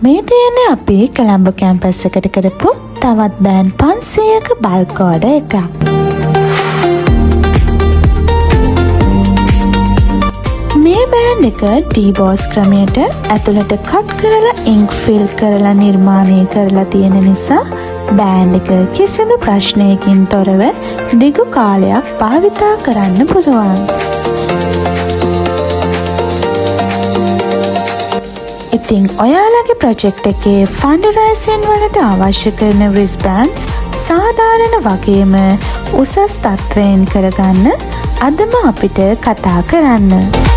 මේ තියෙන්නේ අපි කොළඹ කැම්පස් එකට කරපු තවත් බෑන්ඩ් 500ක බල්ක් ඕඩර් එකක්. මේ බෑන්ඩ් එක ඩීබෝස් ක්‍රමයට ඇතුළට කට් කරලා ඉන්ක් ෆිල් කරලා නිර්මාණය කරලා තියෙන නිසා බෑන්ඩ් එක කිසිදු ප්‍රශ්නයකින් තොරව දිගු කාලයක් භාවිතා කරන්න පුළුවන්. ඉතින් ඔයාලගේ ප්‍රොජෙක්ට් එකේ ෆන්ඩ් රයිසින් වලට අවශ්‍ය කරන රිස්ට් බෑන්ඩ්ස් සාධාරණ වගේම උසස් තත්ත්වයෙන් කරගන්න අදම අපිට කතා කරන්න.